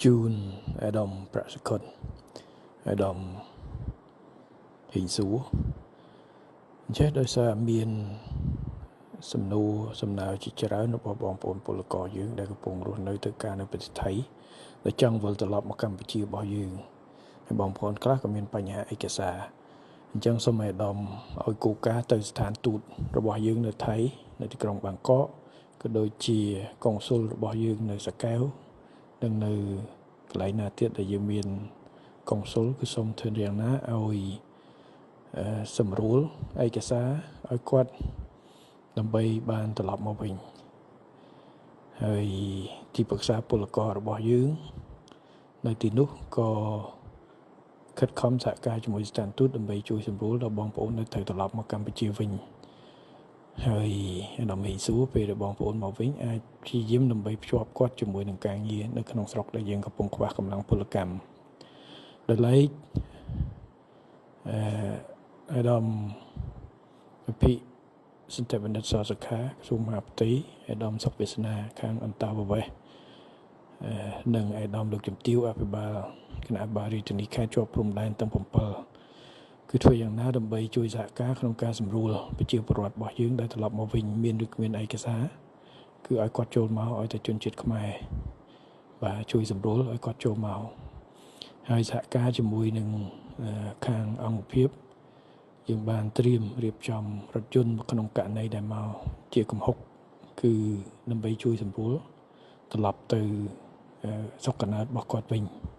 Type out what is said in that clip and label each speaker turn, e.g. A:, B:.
A: ជូនអាដាមប្រាក់សុខុន អាដាមហេងសួរអញ្ចេះ ដោយសារមានសំណួរសំណើជាច្រើនរបស់បងប្អូនពលករយើងដែលកំពុងរស់នៅធ្វើការនៅប្រទេសថៃ ដែលចង់វិលត្រឡប់មកកម្ពុជារបស់យើង ហើយបងប្អូនខ្លះក៏មានបញ្ហាឯកសារ។ អញ្ចឹងសូមឲ្យអាដាមឲ្យគោលការណ៍ទៅស្ថានទូតរបស់យើងនៅថៃ នៅទីក្រុងបាងកក ក៏ដូចជាកុងស៊ុលរបស់យើងនៅសាកែវ និងនៅកន្លែងណាទៀតដែលយើងមានកុងស៊ុល គឺសូមធ្វើយ៉ាងណាឲ្យសម្រួលឯកសារឲ្យគាត់ដើម្បីបានត្រឡប់មកវិញ។ ហើយទីប្រឹក្សាពលកររបស់យើងនៅទីនោះក៏ខិតខំសហការជាមួយស្ថានទូតដើម្បីជួយសម្រួលដល់បងប្អូននៅត្រូវត្រឡប់មកកម្ពុជាវិញ។ ហើយដើម្បីសួរពេលដែលបងប្អូនមកវិញ អាចព្យាយាមដើម្បីភ្ជាប់គាត់ជាមួយនឹងការងារនៅក្នុងស្រុកដែលយើងកំពុងខ្វះកម្លាំងពលកម្ម។ ដោយឡែកអឺអាដាមអភិសន្តិបណ្ឌិតសសុខា ក្រសួងមហាផ្ទៃ អាដាមសុកវាសនាខាងអន្តរប្រវេសន៍ និងអាដាមលោកជំទាវអភិបាលគណៈបាលរាជធានីខេត្តជាប់ព្រំដែនទាំង7 គឺធ្វើយ៉ាងណាដើម្បីជួយសហការក្នុងការសម្រួលប្រជាពលរដ្ឋរបស់យើងដែលត្រឡប់មកវិញ មានឬគ្មានឯកសារ គឺឲ្យគាត់ចូលមក ឲ្យតែជនជាតិខ្មែរ បាទ ជួយសម្រួលឲ្យគាត់ចូលមក។ ហើយសហការជាមួយនឹងខាងអង្គភាព យើងបានត្រៀមរៀបចំរថយន្តក្នុងករណីដែលមកជាកំហុក គឺដើម្បីជួយសម្រួលត្រឡប់ទៅស្រុកកំណើតរបស់គាត់វិញ។